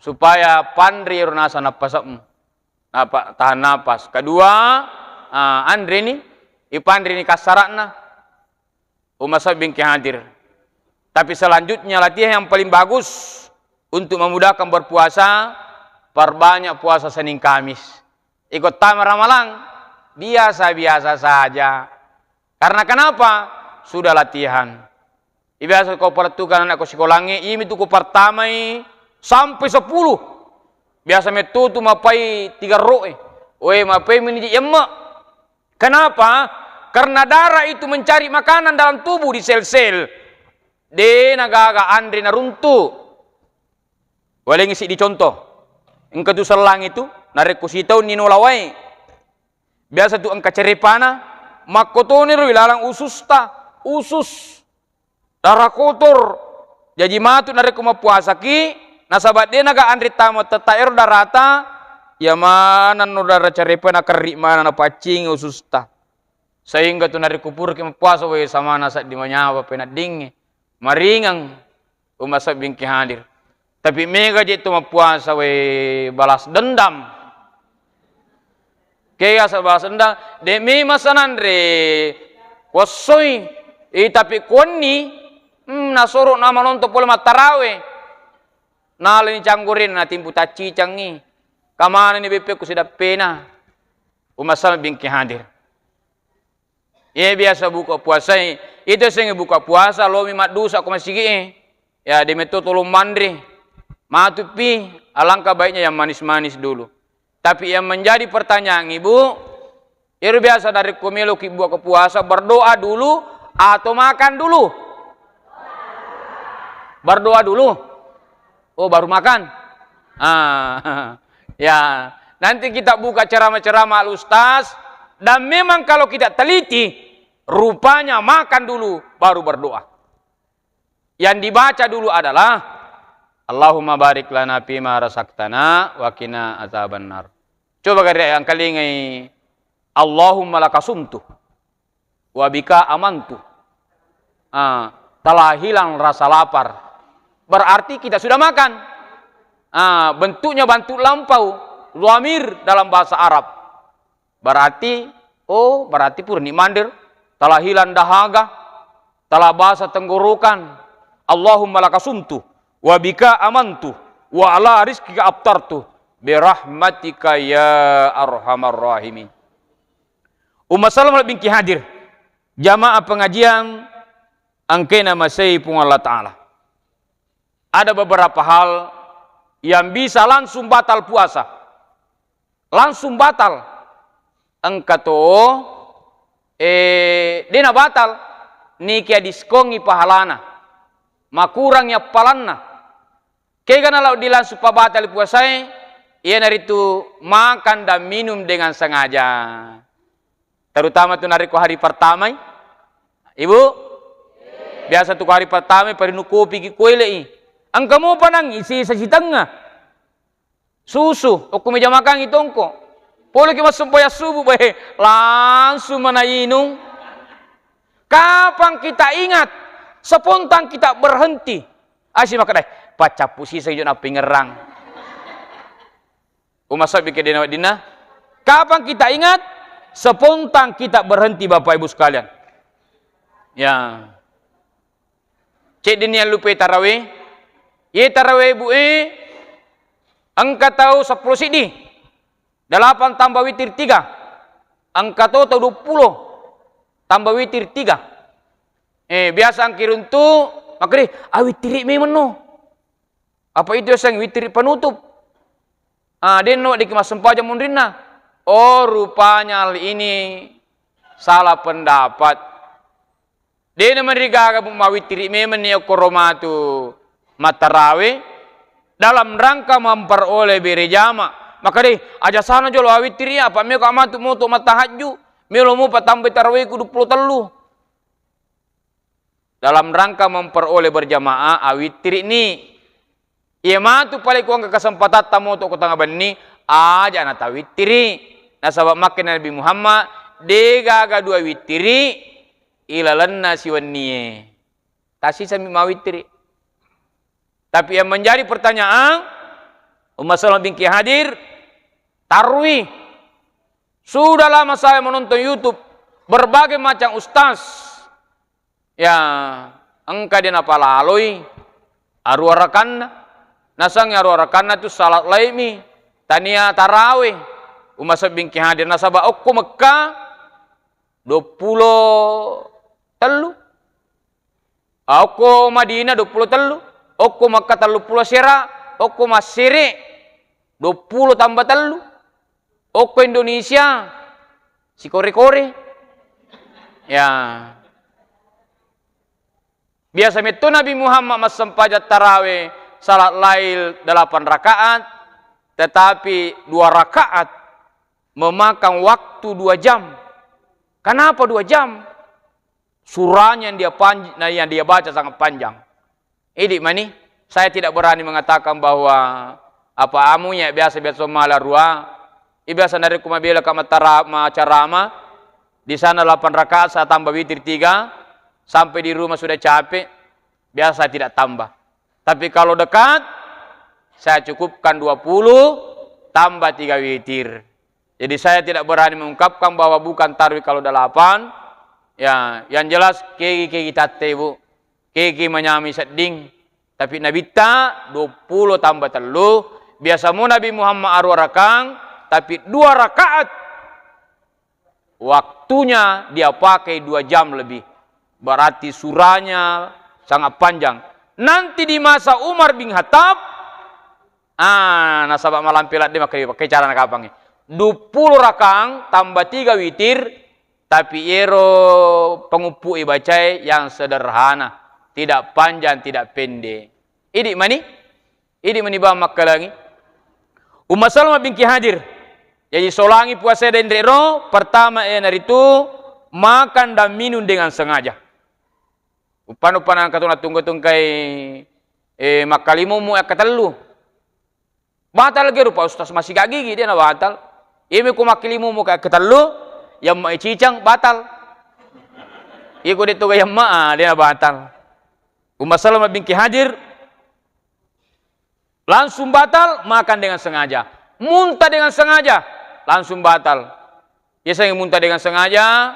supaya panre ro nasa nappasemmu. Napa-, tahan napas. Kedua, ah, anreni, ipanreni kassara'na. Umma Sabbingki hadir. Tapi selanjutnya latihan yang paling bagus untuk memudahkan berpuasa, perbanyak puasa Senin Kamis. Iko tama Ramalang, biasa-biasa saja. Karena kenapa? Sudah latihan. Ibiasa ko palettukang anakku sikolangnge, imi tu ko pertamai sampai sepuluh. Biasa mettutu mapai tigerro'e. Oe, mapai meniji emme. Kenapa? Karena darah itu mencari makanan dalam tubuh di sel-sel. De nagaga anre naruntu. Walengngi siddi contoh. Engka tu sellang itu, narekko sitaunni nola wae. Biasa tu engka cerepana, makkotoniro ilalang ususta, usus, darah kotor. Jaji matu narekko mappuasaki, nasaba de naga anre tama tetta ero darata, iya manenno darah cerepa nakerri maneng napaccingi ususta. Sehingga tu narekko puraki mappuasa, we, samana seddi manyawa peneddingnge, maringeng, umma sabbingki hadir. Tapi mega je tu mappuasa, we, balas dendam. Kega sa balas dendam, de memang sananre kuessoi, eh, tapi kuwenni, hmm, nasoro nama nonton pole mattarawe. Nalani canggorena natimpu taccicangngi. Kamanani beppe ku sidappena. Umma sabbingki hadir. Iye biasa buka puasae, itu sengnge buka puasa, lomi maddusa ko masigi'e. Ya, de metto tolong manre. Matupi, alangkah baiknya yang manis-manis dulu. Tapi yang menjadi pertanyaan, Ibu, ero biasa narekko meloki buka puasa, berdoa dulu atau makan dulu? Berdoa dulu. Oh, baru makan. Ah, ya. Nanti kita buka ceramah-ceramah Al Ustaz. Dan memang kalau kita teliti, rupanya makan dulu, baru berdoa. Yang dibaca dulu adalah, "Allahumma barik lana fima razaqtana wa qina adzabannar." Coba gare angkalingai, "Allahumma lakasumtu." Wa bika amantu. Ah, telah hilang rasa lapar. Berarti kita sudah makan. Ah, bentuknya bentuk lampau, dhamir dalam bahasa Arab. Berarti, oh, berarti purani manre, telah hilang dahaga, telah basah tenggorokan. Allahumma lakasumtu, wa bika amantu, wa ala rizqika aftartu, birahmatika ya arhamar rahimin. Umma Salma bingki hadir, jamaah pengajian engkae namasei Puang Allah Ta'ala. Ada beberapa hal yang bisa langsung batal puasa. Langsung batal. Engka to, eh, dena batal, nikia diskongi pahalana. Makurangi appalanna. Kegana lao dilangsung pabatali puasae, iyanaritu makan dan minum dengan sengaja. Terutama tu narekko hari pertamai, Ibu, biasa tu hari pertamai parinu kopiki koele'i. Engka mopa nang isi sasitengnga. Susu, okko meja makangngi tongko. Poleki massempajang subuh, bae, langsung mana inung. Kapan kita ingat, spontan kita berhenti. Asi makkeda, "Paccappu siseng jo napingerrang." Umma sabbi kedena weddinna. Kapan kita ingat, spontan kita berhenti, Bapak Ibu sekalian. Ya. Ceddenni allupe tarawe. Ye tarawe bu e, engka tau seppulo siddi. Delapan tambah witir tiga. Engka to tau duappulo tambah witir tiga. Eh, biasa angkiruntu, makkeda, "Ah, wittiri memang no." Apa itu yaseng wittiri penutup? Ah, denno diki massempajang munrinna. Oh, rupanya hal ini salah pendapat. Dena marigaga mawittiri memang ni okko romatu mattarawe dalam rangka memperoleh berjamaah. Maka deh, aja sana jolo awittiri, apa meko amatu moto mattahajju, melo mopa tambai taraweku duappulo tellu. Dalam rangka memperoleh berjamaah, awittiri ni. Iya matu pale kuangka kesempatatta moto ko tengnga benni, aja natawittiri. Nasaba makkeda Nabi Muhammad, degaga dua wittiri ilalenna siwennie. Tasisami mawittiri. Tapi yang menjadi pertanyaan, Umma Salma bingki hadir, tarwi. Sudah lama saya menonton YouTube, berbagai macam ustaz. Ya, engka de napalaloi aruarakanna. Nasengnge aruarakanna tu salat laimi, tania tarawe. Umma sabbingki hadir, nasaba okko Mekka duappulo tellu. Ah, okko Madinah duappulo tellu, okko Mekka telluppulo sera, okko Massiri Duappulo tambah tellu. Okko Indonesia, sikore-kore. Ya. Biasa metto Nabi Muhammad massempajang tarawe salat lail delapan rakaat, tetapi dua rakaat memakan waktu dua jam. Kenapa dua jam? Surahnya yang dia panj-, nah, yang dia baca sangat panjang. Idi mani, saya tidak berani mengatakan bahwa apa amu ya biasa-biasa mala rua. Iya biasa narekko mabela ka matara-, macarama, di sana delapan rakaat, saya tambah witir tiga, sampai di rumah sudah capek, biasa saya tidak tambah. Tapi kalau dekat, saya cukupkan dua puluh tambah tiga witir. Jadi saya tidak berani mengungkapkan bahwa bukan tarwi kalau delapan. Ya, yang jelas kegi-kegi tatte, Bu. Kegi manyami sedding. Tapi Nabitta duappulo tambah tellu. Biasa mu Nabi Muhammad arua rakang, tapi dua rakaat. Waktunya dia pakai dua jam lebih. Berarti surahnya sangat panjang. Nanti di masa Umar bin Khattab, ah, nasaba malampe ladde makkeda, pakai cara nakapangngi. Duappulo rakang tambah tiga witir, tapi ero panguppu ibacae yang sederhana, tidak panjang, tidak pendek. Idi mani, idi mani bang makkalangi. Umma Salamah binti Hadir. Jadi solangi puasa denre ro, pertama iyanaritu makan dan minum dengan sengaja. Uppan-uppan angkatuna tungga-tungkai, eh, makkalimummu akkatellu. Batal ge rupa Ustaz, masiga gigi, de na batal. Iyami ko makkilimumu ka ketellu, yamma cicang, batal. Iya ko de toga yamma, ah, de na batal. Umma Salamah binti Hadir, langsung batal, makan dengan sengaja. Muntah dengan sengaja, langsung batal. Yasengnge muntah dengan sengaja,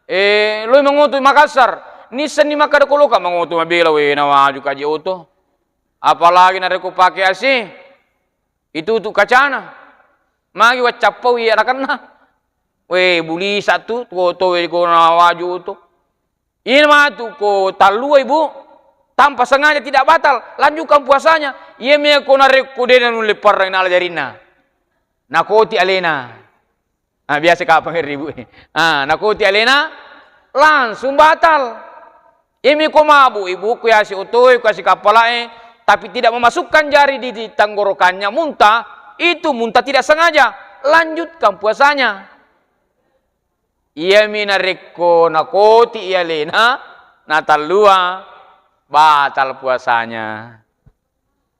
eh, loi mangoto Makassar. Nissenni makkada ko loka mangoto mabela, we, nawaju kaji oto. Apalagi narekko pake A C, itutu kacana. Magi waccappawi iya rakenna. We, bulisa tu, tuo-tuo we ko nawaju oto. Iyana matu ko tallua, Ibu, tanpa sengaja, tidak batal, lanjutkan puasanya. Iya me ko narekko de nanulle parrang nala jarinna. Nakoti alena. Ah, biasa kapang ribu. Ah, nakoti alena, langsung batal. Iya me ko mabuk, Ibu, ku yasi otoe, ku yasi kapalae, tapi tidak memasukkan jari di, di tenggorokannya, muntah, itu muntah tidak sengaja. Lanjutkan puasanya. Iyami narekko nakoti i alena, natallua, batal puasanya.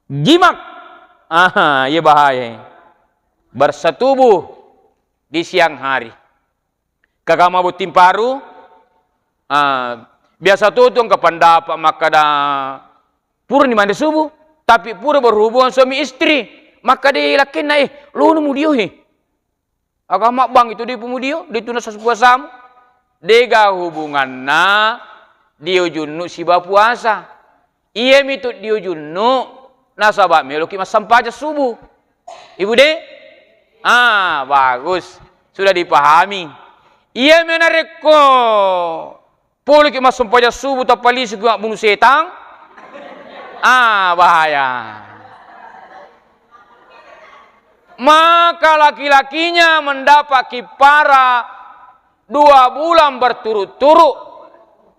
Jimak. Aha, iya bahaya. Bersetubuh di siang hari. Kagama botting paru, ah, biasa to tu engka pendapat makkada purani manre subuh, tapi pura berhubungan suami istri, makkada lakkenna, eh, lono mudio he. Aga mabbang itu de pumudio, de tu nasas puasamu. Dega hubunganna dio junnu siba puasa. Iyami tu dio junnu nasaba meloki massempajang subuh. Ibu de? Ah, bagus. Sudah dipahami. Iyami narekko poloki massempajang subuh tappa lisuki mabbunu setang. Ah, bahaya. Maka laki-lakinya mendapat kipara dua bulan berturut-turut,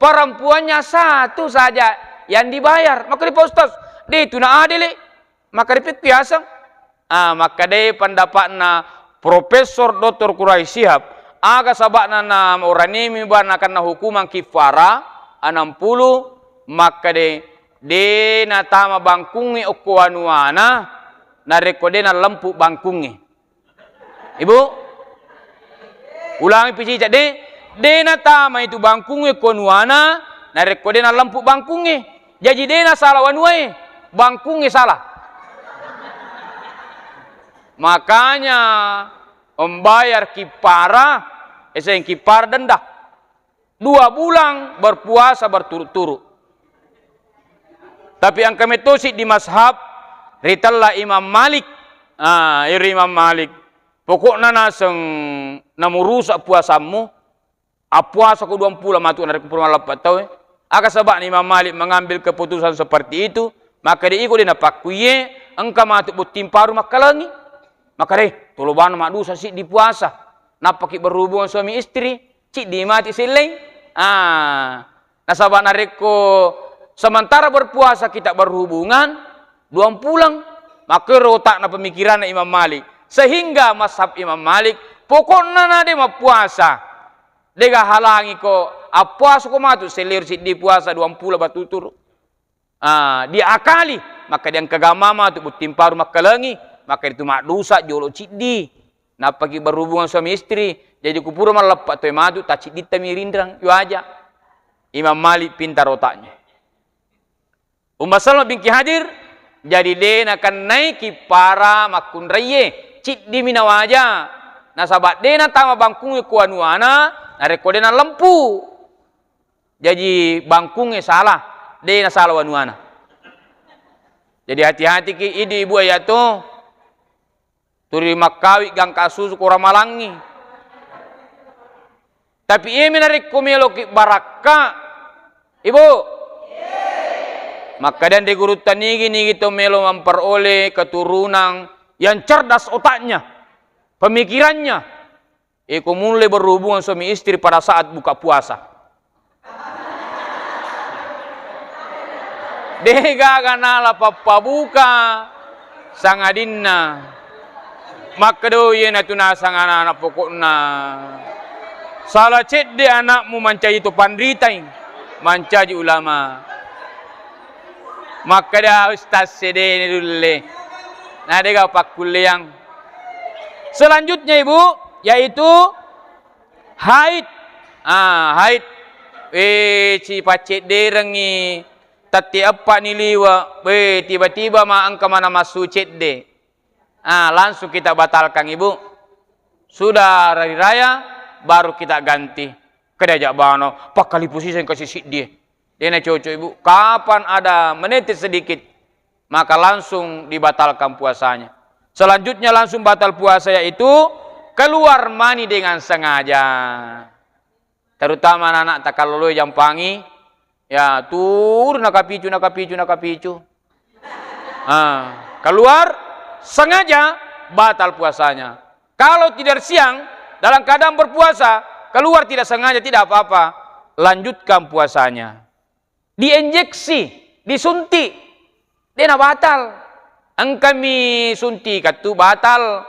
perempuannya satu saja yang dibayar. Maka di Pak Ustaz, de tu na adele. Maka ripikku yaseng. Ah, makkadai pendapatna Profesor Doktor Quraish Shihab, aga sabakna na uranimi ba nakenna hukumang kifara enam puluh, makkadai de natama bangkungnge okko wanuwana narekko de nalempu bangkungnge. Ibu? Ulangi picicak, de, de natama itu bangkungnge ko wanuwana, narekko de nalempu bangkungnge. Jaji de nasala wanuwae, bangkungnge sala. Makanya membayar kipara, eseng kipara denda. Dua bulan berpuasa berturut-turut. Tapi engka mettosi di mazhab ritella Imam Malik. Ah, iri Imam Malik. Pokokna naseng namurusak puasammu, appuasa ko duampulo matu narekko pura malleppa tau, eh. Aga sabakna Imam Malik mengambil keputusan seperti itu, maka de iko de napakkuye, engka matu botting paru makkalengi. Maka deh, tolobana maddusa siddi puasa. Nappaki berhubungan suami istri, ciddi mati selleng. Ah, nasaba narekko sementara berpuasa kita berhubungan, duang pulang. Maka ero otakna pemikiranna Imam Malik. Sehingga mazhab Imam Malik, pokokna na de mappuasa. Dega halangi ko, appuasa ko matu, sellero siddi puasa, duang pulang batuturu. Ah, diakali, maka diangka gamama tu butting paru makkalengi, maka itu maddusa jolo ciddi. Nappaki berhubungan suami istri, jadi kupura malleppa toe matu, tacidditta mi rinrang, yo aja. Imam Malik pintar otaknya. Umma Salma binti Hadir, jadi de nakennaiki para makkunraie, ciddi mi nawaja. Nasaba de natama bangkungnge ku anuana, narekko de nalempu. Jaji bangkungnge salah, de nasala wanuana. Jadi hati-hatiki idi ibu ayatu, turi makkawi gangka susu ko ramalangngi. Tapi iyemi narekko meloki barakka, ibu, makkadang ri gurutta nigi-nigi to melo memperoleh keturunan yang cerdas otaknya, pemikirannya. Iko mulle berhubungan suami istri pada saat buka puasa. Degaga nala pappabuka sangadinna. Makkedo iyanatu nasang anak-anak pokokna. Salah cedde anakmu mancaji to panritai, mancaji ulama. Makkeda ustaz sedene dulle. Na dega pakkulleang. Selanjutnya, Ibu, yaitu haid. Ah, haid. Eh, cipaccedderengngi tette eppa ni liwe. Eh, tiba-tiba ma engka mana massu cedde. Ah, langsung kita batalkan, Ibu. Sudah hari raya, baru kita ganti. Keda aja bano, pakkalipu siseng kasi siddi. Dena cocok, Ibu. Kapan ada menetes sedikit, maka langsung dibatalkan puasanya. Selanjutnya langsung batal puasa yaitu keluar mani dengan sengaja. Terutama anak-anak takalloloi jampangi, ya, turu nakapicu, nakapicu, nakapicu. Ah, keluar sengaja, batal puasanya. Kalau tidak siang, dalam keadaan berpuasa, keluar tidak sengaja, tidak apa-apa, lanjutkan puasanya. Dienjeksi, disuntik, dena batal. Engkami suntikattu batal.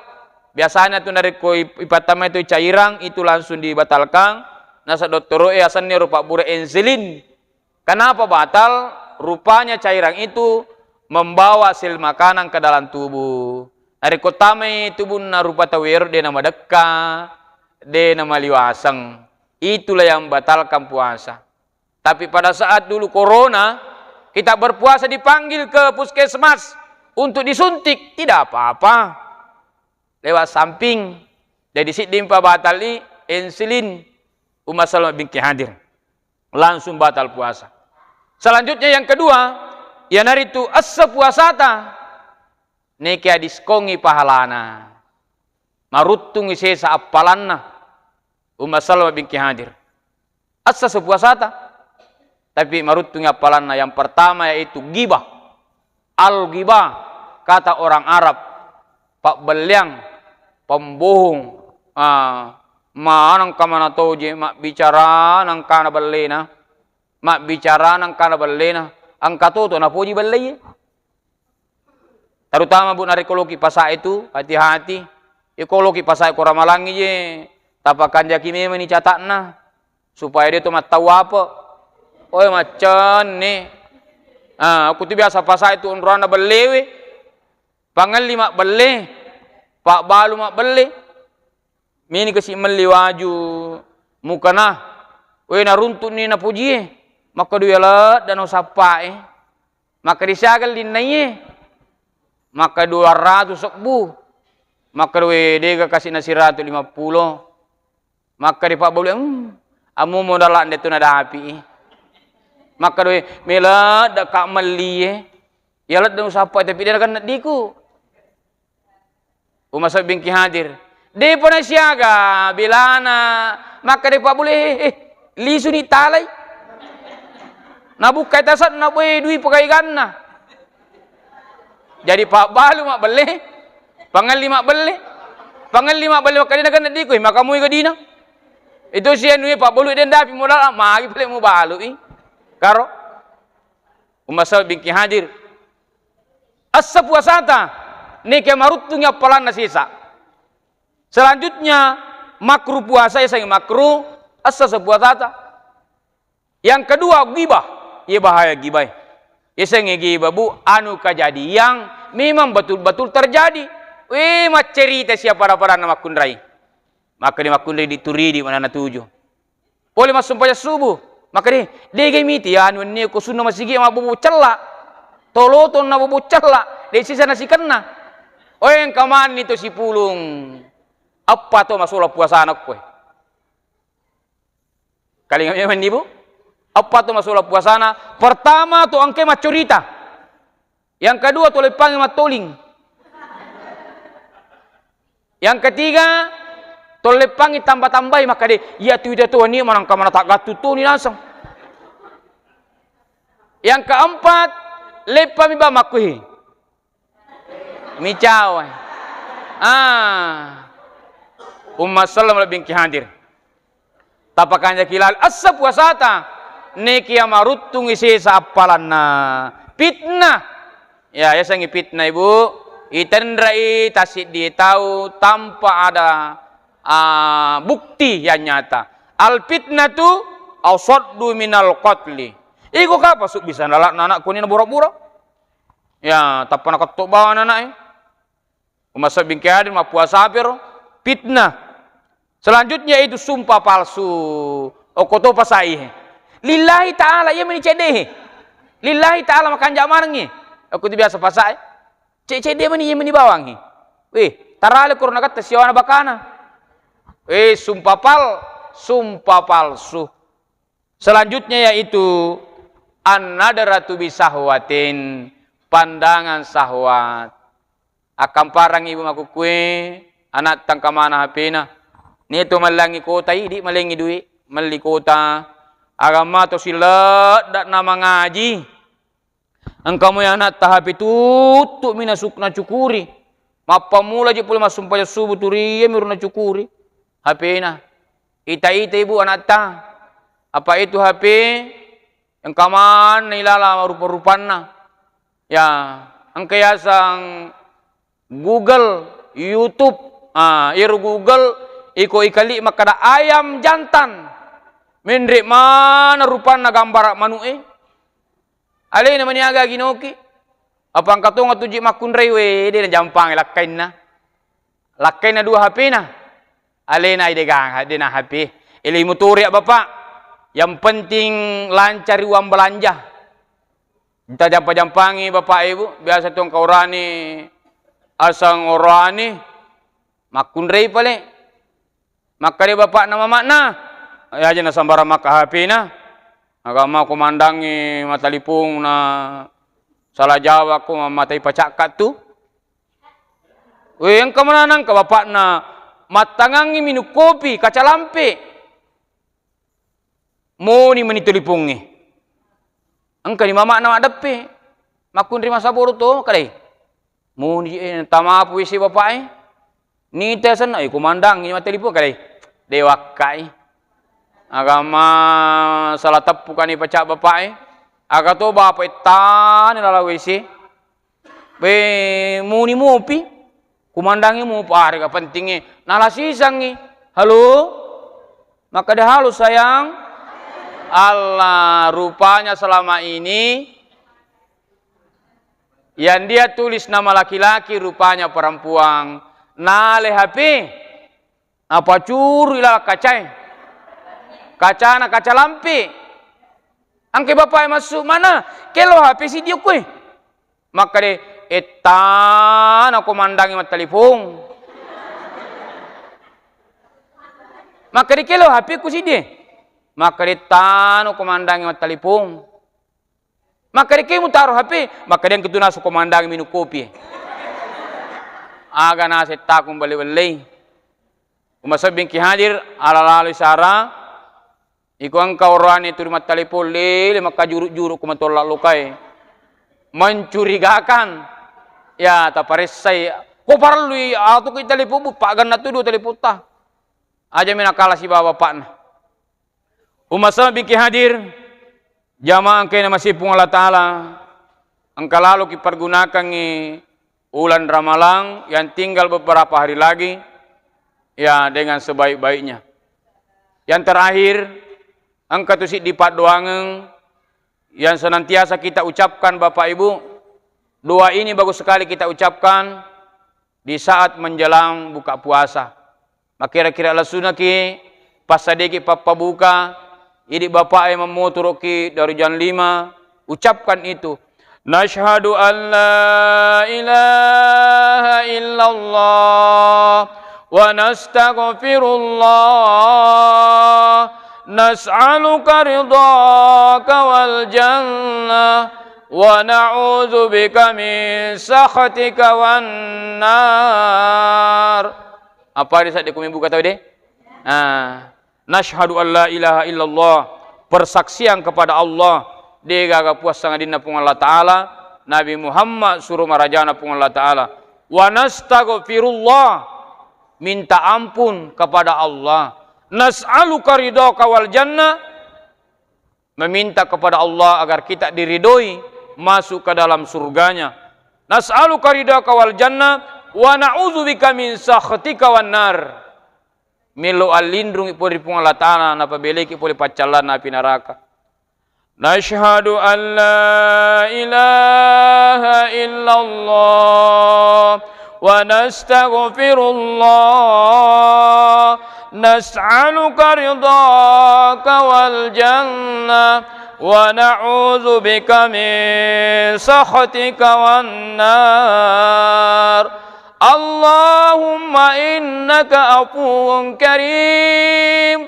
Biasanya tu narekko ip-, ipattamai tu cairan, itu langsung dibatalkan. Nasa dottoro'e asenna ro pabbura enselin. Kenapa batal? Rupanya cairan itu membawa sel makanan ke dalam tubuh. Narekko tamai tubunna rupa tauwero, dena madekka, dena maliwaseng. Itulah yang batalkan puasa. Tapi pada saat dulu corona, kita berpuasa dipanggil ke puskesmas untuk disuntik, tidak apa-apa. Lewat samping. Jadi siddimpa batali ensilin Umma Salma binti Hadir. Langsung batal puasa. Selanjutnya yang kedua, iyanaritu esse puasata. Neke adiskongi pahalana. Maruttungi sesa appalanna Umma Salma binti Hadir. Essa sepuasata, tapi maruttungi appalanna. Yang pertama yaitu gibah. Al-gibah, kata orang Arab, pabbelleang, pembohong. Ah, manengka mana toje, mabbicara nengkana bellena, mabbicara nengkana bellena, engka toto napoji belleie. Terutama, Bu, narekko loki pasa itu, hati-hati. Iko loki pasa ko ramalangngi je, tapakanjaki memang ni catakna, supaya dia tu mattau apa. Oi, maccanne. Ah, aku tu biasa pasa itu onroanna bellewe. Pangelli mabbelle, pabbalu mabbelle. Meni kasi melli waju mukana. We, naruntukni napojie. Makkedui, "Aladda no sappae." Makkeda, "Siaga linnaiye?" Makkeda, "Dua ratus sebbu." Makkeda, "We, dega kasi na siratu lima pulo." Makkeda pabbalu, "Hmm, ammu modal ande tu nadapi." Makkeda, "We, meladda ka mellie." Iya ladda no sappae, tapi dena kan neddiku. Umma Salma binti Hadir. Depa nasiaga belana, makkeda pabbalu, "Eh, eh, lisuni talai." Nabukkai tasanna, boe, dui pagaeganna. Jadi pabbalu mabbelle, Pangelli mabbelle. Pangelli mabbelle makkeda nagenna dikoi, maka mui gadina. Itu si anui pabbalu den dapi modal, magi pale mubalui. Karo. Umma Saud bingki hadir. Essa puasata, neke maruttungi appalanna sesa. Selanjutnya, makruh puasa, yasengnge makruh, essa sepuasata. Yang kedua, gibah. Iya bahaya gibah. Yasengnge gibah, Bu, anu kejadian memang betul-betul terjadi. Weh, maccerita sia pada-padanna makkunrai. Maka di makkunrai dituri di mana tuju. Pole massumpajang subuh. Maka de, dega miti ya anu wenni ko sunna masigi mabbobo cella. Tolotong na bobo cella. De sisa nasikenna. Oe, engka manni to sipulung. Eppa to masola puasana koe. Kalinga memang ni, Bu. Eppa to masola puasana. Pertama to engke maccorita. Yang kedua to leppangi mattoling. Yang ketiga to leppangi tambah-tambahi makkade, iya tu ida to wenni manangka mana taggattu toni naseng. Yang keempat, leppami ba makkuhi. Micawa. Ah. Umma sallam lebih hadir. Tapakanjaki lali essa puasata, nekia maruttungi sesa appalanna. Fitnah. Ya, yasengngi fitnah, Ibu. Itenrei tasiddi tau tanpa ada, ah, bukti yang nyata. Al fitnatu asaddu minal qatli. Iko kapa su bisa nalak anak kuni nabura-bura? Ya, tappa naketto bawang anak e. Umma Saud bingki hadir, mappuasa apero, fitnah. Selanjutnya itu sumpah palsu. Okko to pasai. Lillahi ta'ala, iya meni cedde. Lillahi ta'ala makanja manengi. Okko tu biasa pasai. Cek cedde meni, iya meni bawangi. Weh, tarale korona gatta siawana bakana. Weh, sumpah pal, sumpah palsu. Selanjutnya yaitu an-nadratu bisahwatin, pandangan syahwat. Akkamparangngi ibu makukkue, anak tangkamana H P-na. Ni tu mellangi kota, idi mellengi duit, melli kota. Agama to siledda na mangaji. Engka moi anatta H P tuttu mi nasuk-, nacukuri. Mappammula je pole massumpajang subuh turiami ro nacukuri H P-na. Ita-ita ibu anatta. Apa itu H P engka manna ilala rupa-rupanna. Ya, engka yasang Google, YouTube, ah, iyaro Google, iko ikali makkada ayam jantan. Menre mana rupanna gambara manu'e. Alena mani aga ginoki. Apa engka tonga tuji makkunrai we, de najampangi lakkainna. Lakkainna dua H P-na. Alena idegang, de na H P. Ele mutore ya, Bapak. Yang penting lancar uang belanja. Nta jampa-jampangi Bapak Ibu, biasa tu engka orani asang orani makkunrai pale. Makkeda bapakna mamakna, aja nasambarang maka H P-na. Agama kumandangi matalipung na salah jawab ko matai pacakka tu. We, engka manana engka bapakna mattangangi minum kopi, kaca lampe. Moni meni talipongnge. Engkani mamakna maddeppe. Makkunri massaboro to, kadai. Moni, eh, tamapu isi bapak'e. Nita senna, eh, kumandang ini mattelipong, kadai. Dewakkai. Agama salah teppu kani pacak bapak'e. Aga to bapak ittani lala W C. Be, muni mopi. Kumandangi mopi, ah, rega pentingnge. Nala sisangngi. Halo? Makkeda, "Halo, sayang." Allah, rupanya selama ini yang dia tulis nama laki-laki rupanya perempuan. Nale H P. Napacurui laleng kacae. Kacana kaca lampe. Engkai bapak'e massu, "Mana? Kello H P siddi okkoe." Makkeda, "Ettana ko mandangi mattalipong." Makkeda, "Kello H P ku siddi." Makkeda, "Ettana ko mandangi mattalipong." Makkeda, "Ke mutaro H P?" Makkeda, "Engka tu nasu ko mandangi minum kopi." Aga naseng takung belle-bellei. Umasebbingki hadir, ala lalo isara, iko engka oroane tuli mattalipong, lele makkajuru-juru ko matolla lokae. Mencurigakan. Ya, taparessai Ko parellui atuki telepon, bu, pagganna tu dua teleponta. Aja mi nakala sibawa bapakna. Umma sama biki hadir, jamaah engkae namasipung Allah Ta'ala, engka laloki pergunakangi ulan Ramalang yang tinggal beberapa hari lagi, ya, dengan sebaik-baiknya. Yang terakhir, engka tu siddi paddoangeng yang senantiasa kita ucapkan, Bapak Ibu. Doa ini bagus sekali kita ucapkan di saat menjelang buka puasa. Makkira-kira lassunaki, passadiki pappabuka, idi bapa'e mammotoroki dari jam lima, ucapkan itu. Nashhadu an la ilaha illallah wa nastaghfirullah, nas'aluka ridhaka wal jannah, wa na'udzubika min sakhatika wan nar. Apa di saat dia kumi buka tau deh? Ah, nashhadu an la ilaha illallah, persaksian kepada Allah, de gaga puas sangadinna Puang Allah Ta'ala, Nabi Muhammad suru marajana Puang Allah Ta'ala. Wa nastaghfirullah, minta ampun kepada Allah. Nas'aluka ridhaka wal jannah, meminta kepada Allah agar kita diridhoi, masuk ke dalam surganya. Nas'aluka ridhaka wal jannah, wa na'udzubika min sakhatika wan nar. Melo allinrungi pole ri Puang Allah Ta'ala, napabeleki pole paccallanna api neraka. Nashhadu an la ilaha illallah wa nastaghfirullah, nas'aluka ridhaka wal jannah, wa na'udzubika min sakhatika wan nar. Allahumma innaka afuwun karim,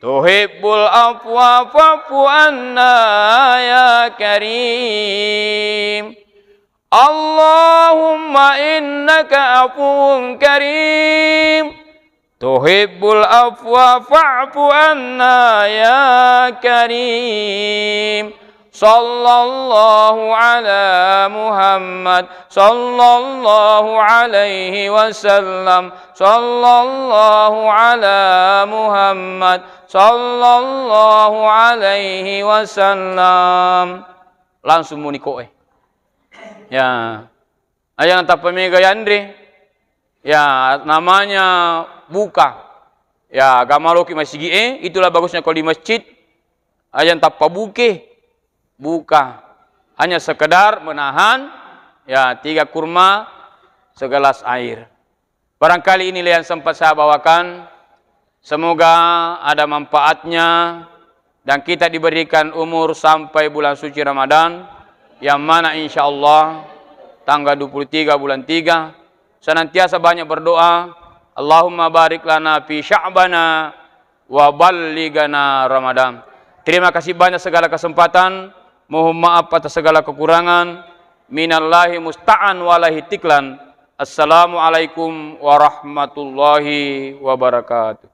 tuhibbul afwa fa'fu anna ya karim. Allahumma innaka afuwun karim, tuhibbul afwa fa'fu anna ya karim. Sallallahu ala Muhammad, sallallahu alaihi wasallam, sallallahu ala Muhammad, sallallahu alaihi wasallam. Langsung muni koe. Ya. Aja natappa mega yanre. Ya, namanya buka. Ya, aga maloki masigi'e, itulah bagusnya kalau di masjid. Aja natappa buke, buka. Hanya sekedar menahan, ya, tiga kurma, segelas air. Barangkali inilah yang sempat saya bawakan. Semoga ada manfaatnya dan kita diberikan umur sampai bulan suci Ramadan, yang mana insya Allah tanggal dua puluh tiga bulan tiga, senantiasa banyak berdoa, Allahumma barik lana fi sya'bana wa ballighana Ramadan. Terima kasih banyak segala kesempatan, mohon maaf atas segala kekurangan. Minallahi musta'an wa alaihi tiklan. Assalamualaikum warahmatullahi wabarakatuh.